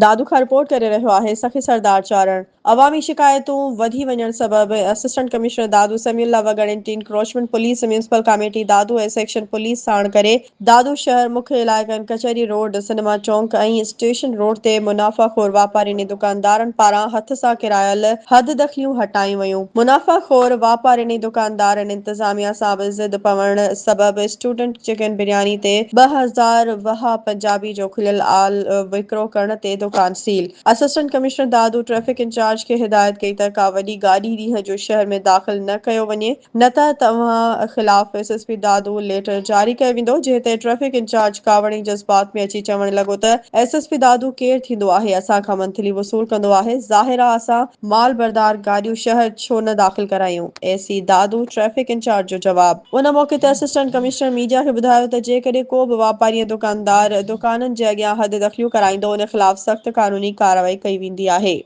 دادو کان رپورٽ ڪري رهيو آهي سخي سردار چارڻ. عوامي شڪايتون وڌي وڃڻ سبب assistant commissioner Dadu Samiullah Wagan anti encroachment police municipal committee Dadu ۽ section police ساڻ ڪري دادو شهر مک علائقن ڪچهري روڊ، سئنيما چونڪ ۽ اسٽيشن روڊ تي منافع خور واپارين ۽ دڪاندارن پاران هٿ سان ڪرايل حددخليون هٽايون ويون. منافع خور واپارين ۽ دڪاندارن انتظاميا سان به ضد پوڻ سبب اسٽوڊنٽ چڪن برياني تي 2000 وها پنجابي جو کليل آل وڪرو ڪرڻ تي دڪان seal. Assistant commissioner Dadu traffic incharge کي هدايت ڪئي ته ڪا وڏي گاڏي ڏينهن جو شهر ۾ داخل نه ڪيو وڃي نه ته توهان خلاف S S P Dadu letter جاري ڪيو ويندو جنهن تي ٽريفڪ انچارج ڪاوڙ ۽ جذبات ۾ اچي چوڻ لڳو ته ايس ايس پي دادو ڪير ٿيندو آهي اسان کان منٿلي وصول ڪندو آهي ظاهر آ اسان مال بردار گاڏيون شهر ڇو نه داخل ڪرايون، اي سي دادو ٽريفڪ انچارج جو جواب. ان موقعي تي اسسٽنٽ ڪمشنر ميڊيا کي ٻڌايو ته جيڪڏهن ڪو به واپاري ۽ دڪاندار دڪانن جي اڳيان حد دخليون ڪرائيندو ان خلاف سخت قانوني ڪارروائي ڪئي ويندي آهي.